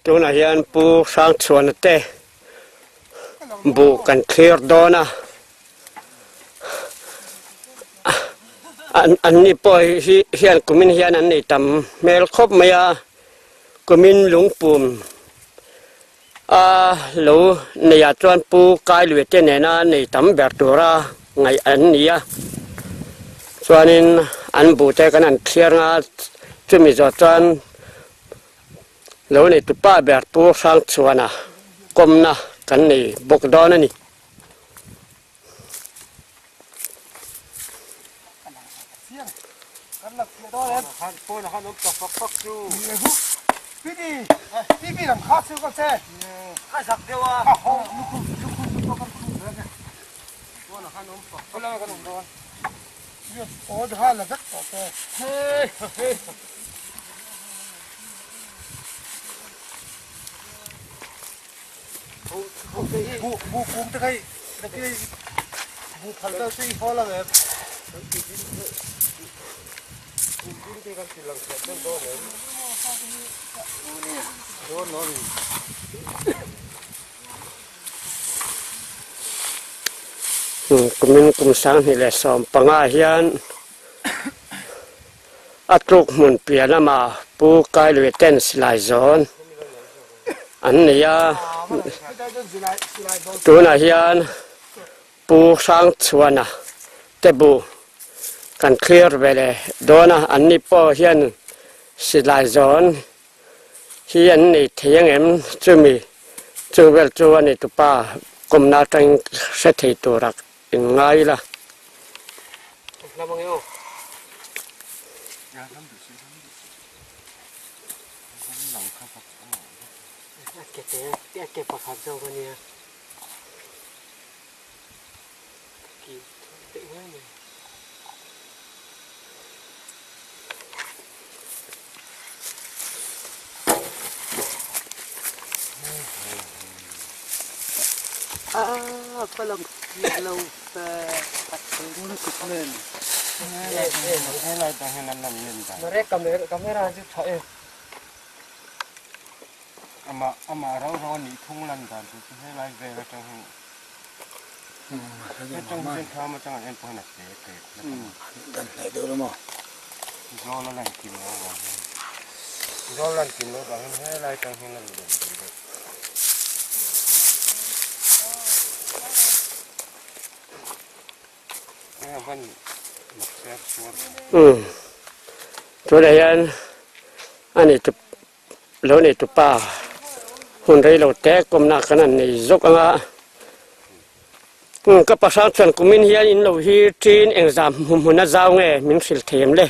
Tunah hian Pu Hrangchhuana te buh kan thlir dawn a, an ni pawh hi hian kumin hian an nei tam hmel khawp mai a, kumin lungpum a lo neihah chuan Pu Kailue te nena nei tam ber tura ngaih an ni a, chuanin an buh te kan han thlir ang a, chumi zawh chuan Lo neitu pa ber Pu Hrangchhuana kawmna kan nei bawk dawn a ni. Kumin kum 2015 hian a tluk hmun piah lamah Pu Kailui ten silai zawn an nei a, tunah hian Pu Hrangchhuana te buh kan thlir ve leh dawn a, anni pawh hian silai zawn hi an nei thei angem chumi chu vel chu a ni tupa kawmna atangin hre thei tura in ngai ila. Umm tunah hian a neitu lo neitu pa hun rei lo te kawmna kan han nei zawk ang a umm ka pasal chuan kumin hian in lo hi ṭin engzam hmuhmun a zau nge min hrilh thei em le.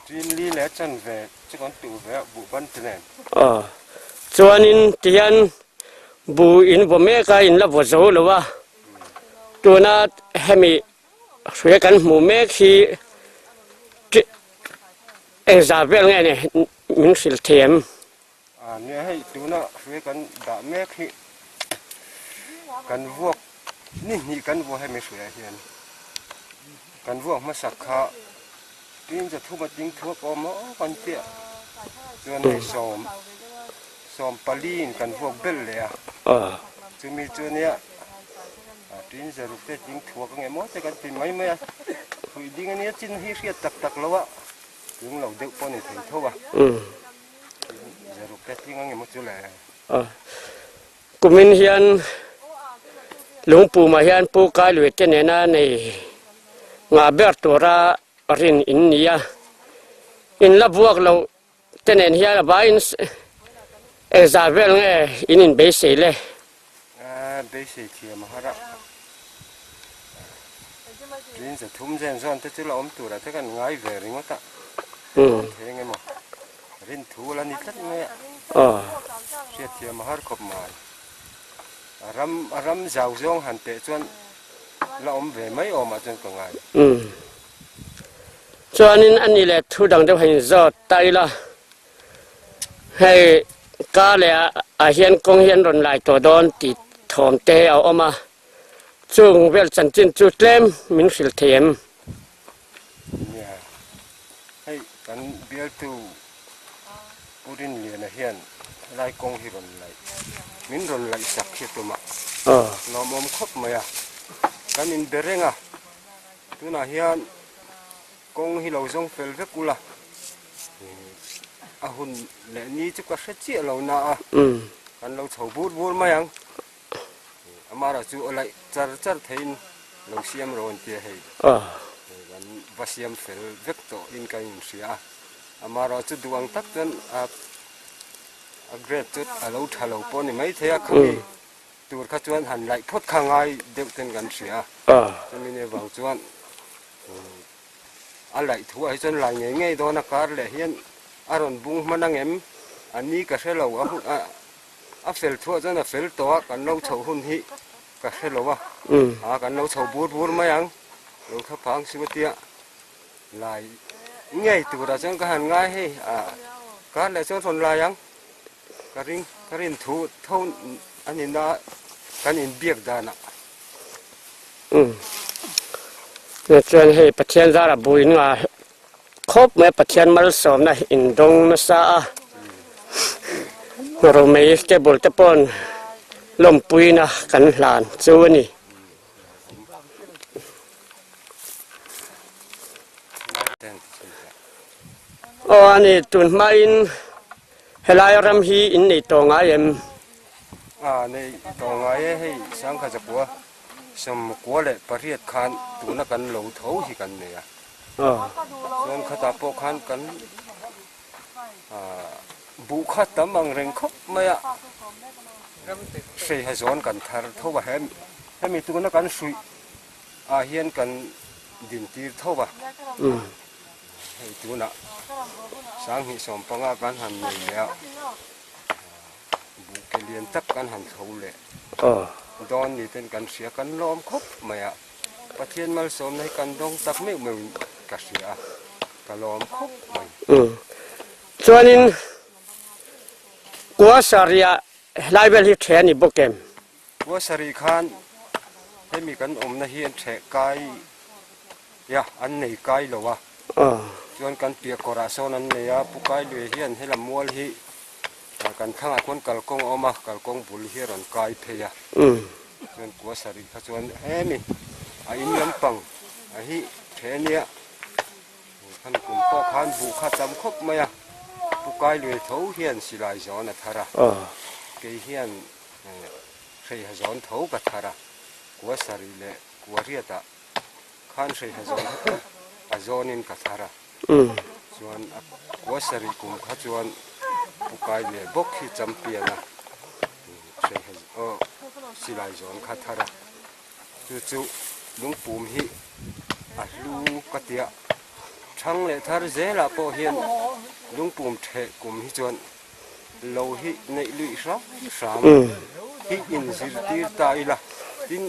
Ṭin li leh chanve chu kan tuh ve a buh ban te nen. Aw chuanin tihian buh in vaw mek a in la vaw zo lo a tuna hemi hruai kan hmuh mek hi engzah vel nge ni min hrilh thei em? A nia hei tuna hruai kan dah mek hi kan vuak ni hnih kan vuah hemi hruaiah hian kan vuak hmasak kha tin zathum a ding thuak awm maw kan tia chuan hei sawm sawm pali in kan vuak belh leh a chumi chu nia tin zaruk te ding thuak ang emaw te kan ti mai mai a hruih ding ania chin hi hriat tak tak lo a tlung lo deuh pawh a ni thei tho a zaruk te tling ang emaw chu le. Kumin hian lungpumah hian Pu Kailui te nena nei ngah ber tura rin in ni a, in la buak loh te nen hian a vaiin engzah vel nge in inbeisei le? Beisei thiam a har a, tin zathum zen zawn te chu la awm turah te kan ngai ve ringawt a, awm thei eng emaw. Rin thu la ni tlat mai a, hriatthiam a har khawp mai. A ram a ram zau zawng han teh chuan la awm ve mai awmah chuan ka ngai. Umm. Chuanin a ni leh thu dang deuh han inzawt ta ila, hei ka leh ah hian kawng hi an rawn lai tawh dawn tih thawm te a awm a, chung vel chanchin chu tlem min hrilh thei em? Nia, hei kan bialtu Pu Rinliana hian Helai kawng hi rawn laih min rawn laih sak hi tumah lawmawm khawp mai a, kan inbe reng a, tunah hian kawng hi lo zawng fel vek ula a hun leh ni chu ka hre chiah lo na a, kan lo chho bur bur mai ang, amara chu a laih char char theiin lo siam rawn tia hei kan va siam fel vek tawh in ka inhria a. Amaherawh chu duh ang tak chuan a a grade chu a lo tha lo pawh a ni maithei a, khami tur kha chuan han laih phawt kha ngai deuh ten kan hria a, chumi ni avang chuan a laih thu ah hi chuan lai ngei ngei dawn a kar leh hian a rawn bung hman ang em a ni ka hre lo a hun a a fel thuah chuan a fel tawh a kan lo chhoh hun hi ka hre lo a, a kan lo chho bur bur mai ang lo thla phang si matia. Lai ngei turah chuan ka han ngai hei a kar leh chuan rawn lai ang ka ring ka rin thu tho a ni na kan inbiak danah. Umm chuan hei Pathian zara buin nga khawp mai a Pathian malsawmna indawng nasa a Romei table te pawn lawmpuina kan hlan chu a ni. Aw ani tun hmain helai ram hi in nei tawh ngai em? A nei tawh ngai e hei sangkha zakua sawmkua leh pariat khan tuna kan lo tho hi kan nei a. Chuan khatah pawh khan kan Buh kha tam ang reng khawp mai a, hreiha zawn kan thar tho a, hemi tuna kan hruih ah hian kan din tir tho a, hei tunah sanghnih sawmpanga kan han nei leh a, buh ke lian tak kan han tho leh dawn ni ten kan hria kan lawm khawp mai a. Pathian malsawmna hi kan dawng tak meuh meuh in ka hria a, ka lawm khawp mai. Umm. Chuanin kua sarih helai vel hi ṭhe a ni bawk em? Kua sarih khan hemi kan awmna hi an ṭheh kai a, an nei kai lo a. Chuan kan piah kawrah sawn an nei a, Pu Kailuia hian hela mual hi kan thlangah khuan kalkawng a awm a, kalkawng bul hi a rawn kai phei a. Chuan kua sarih kha chuan hemi a in lampang a hi the ania khan kum pawh khan buh kha tam khawp mai a pu kai lui tho hian silai zawn a thar a kei hian hreiha zawn tho ka thar a kua sarih leh kua riat ah khan hreiha zawn kha a zawn in ka thar a chuan a kua sarih kum kha chuan pu kai lui bawk hi champion a. Silai zawn kha thar a, chu chu lungpum hi a hlu ka tia, thang leh thar zelah pawh hian lungpum theh kum hi chuan lo hi neih luih hram hram hi inzirtir ta ila, tin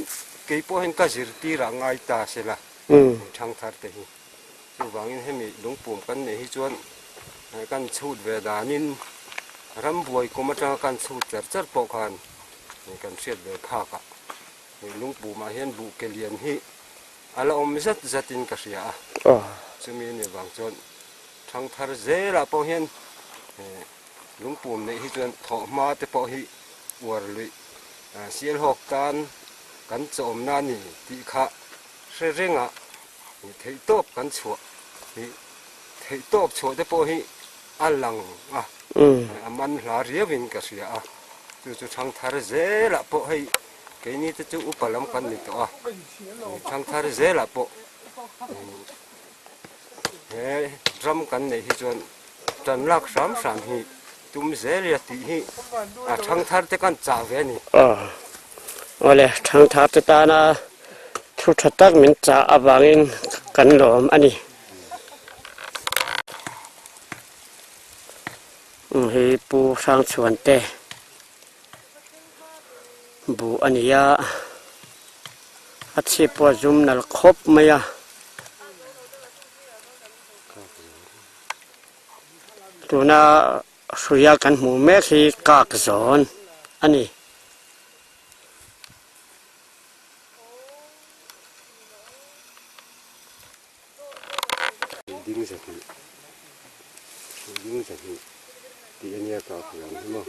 kei pawh hian ka zirtir ah ngai ta sela thang thar te hi, chuvangin hemi lungpum kan neih hi chuan kan chhut ve danin rambuai kum atanga kan chhut char char pawh khan kan hriat ve phak a, hei lungpumah hian buh ke lian hi a la awm zat zatin ka hria a, chumi a nih vang chuan thangthar zelah pawh hian lungpum neih hi chuan thawhhma te pawh hi uar luih sialhawk tan kan chawmna a ni tih kha hre rengah theihtawp kan chhuah hi theihtawp chhuah te pawh hi a lang a, a man hla riauin ka hria a, chu chu thangthar zelah pawh hei keini te chu upa lam kan ni tawh a, thangthar zelah pawh he ram kan neih hi chuan tan lak hram hram hi tum zel ila tih hi a thangthar te kan chah ve a ni. Awle, thangthar te tana thu tha tak min chah avangin kan lawm a ni. Hei Pu Hrangchhuan te buh a ni a, a chhip pawh a zum nalh khawp mai a. Tuna hruia kan hmuh mek hi kak zawn a ni. Ding zahnih, ding zahnih tih a nia ka hmu. ang hi maw.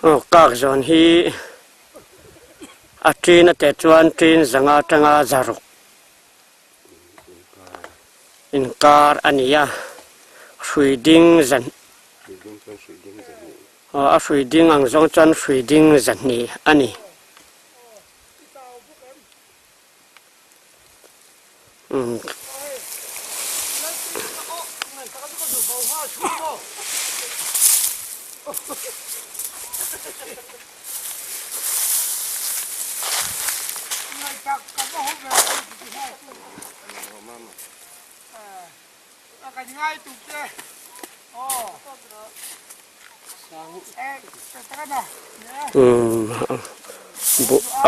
Aw kak zawn hi a ṭin a teh chuan ṭin zanga aṭanga zaruk inkar a ni a, hrui ding zan aw a hrui ding ang zawng chuan hrui ding zahnih a ni.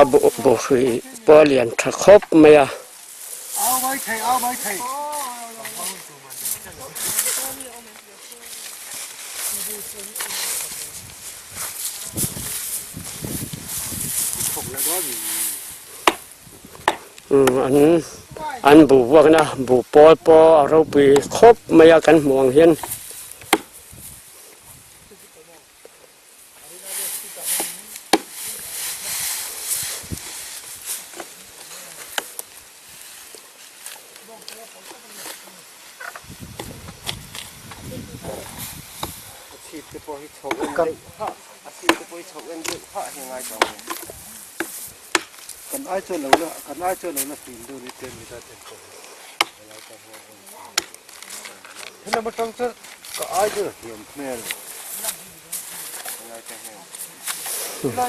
A buh hrui pawh a lian tha khawp mai a. An an buh vuakna buh pawl pawh a ropui khawp mai a kan hmuh ang hian. Kan ai chuan lo la kan ai chuan lo la fim deuh ni ten mi ta ten pawh helam atang chuan ka ai chu a hniam hmel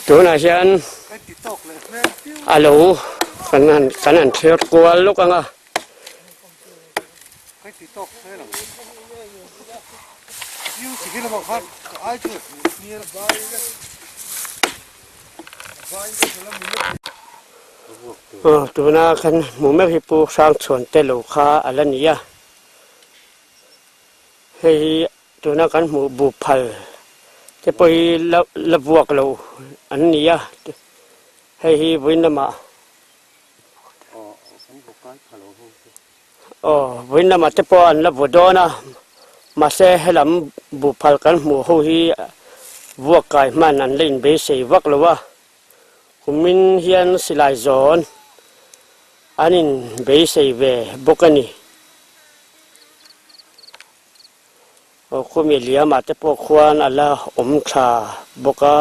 tunah hian a lo kan han kan han thlir kual lawk ang a. Aw tuna kan hmuh mek hi Pu Hrangchhuan te lo kha a la ni a, hei hi tuna kan hmuh buh phal te pawh hi la la vuak loh an ni a, hei hi vawiin lamah aw vawiin lamah te pawh an la vaw dawn a, mahse helam buh phal kan hmuh ho hi vuak kai hman an la inbeisei vak lo a. Kumin hian silai zawn an in beisei ve bawk a ni. Aw khumi liamah te pawh khuan a la awm tha bawk a,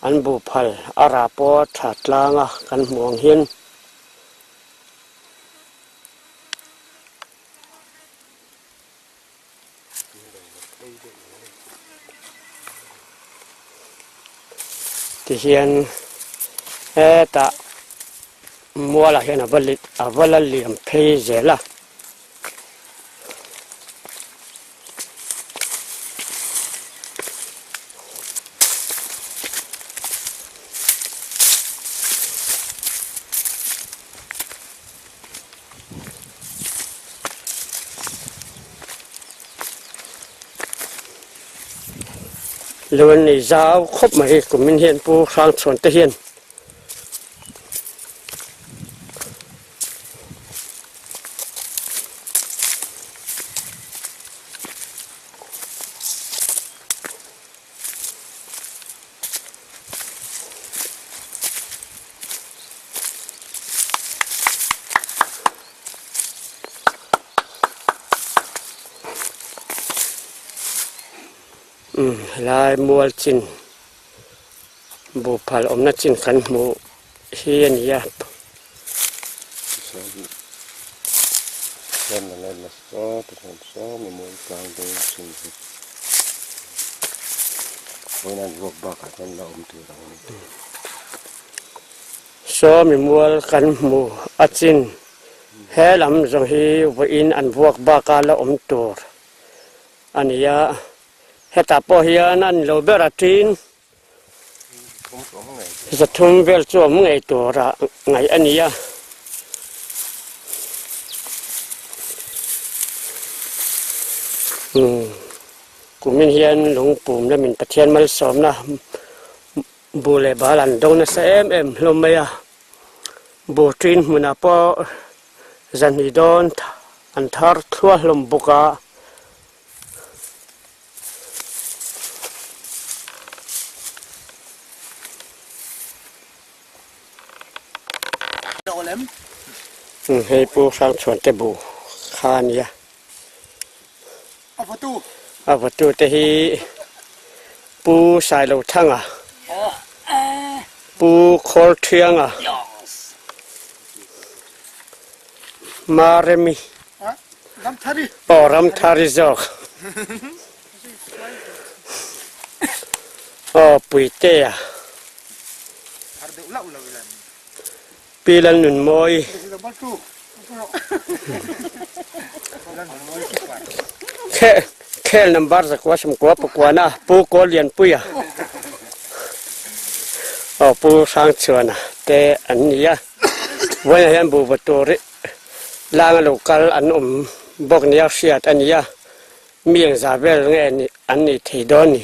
an buh phal a rah pawh a tha tlang a kan hmuh ang hian. Tihian hetah mualah hian a va a va la liam phei zel a. Lo an nei zau khawp mai kumin hian Pu Hrangchhuan te hian. Umm helai mual chin buhphal awmna chin kan hmuh hi a ni a. Saw mimual kan hmu a chin he lam zawng hi vawiin an vuak baka la awm tur a ni a, hetah pawh hian a ni lo ber a ṭin zathum vel chu awm ngei tura ngaih a ni a. Kumin hian lungpum lamin Pathian malsawmna Bu leh bal an do nasa em em hlawm mai a, bu ṭin hmunah pawh zahnih dawn an thar thluah hlawm bawk a. Hei Pu Hrangchhuan te bu kha a nia. A vawtu te hi Pu Sailothanga, Pu Khawlthianga, Maremi, aw Ramthari zawk, aw Puitea, Pi Lalnunmawi. Khel number zakua sawmkua pakuana Pu Kawllianpuia aw Pu Hrangchhuana te an ni a. Vawiinah hian buhva tur langa lo kal an awm bawk nia hriat a ni a, mi engzah vel nge an nih thei dawn ni.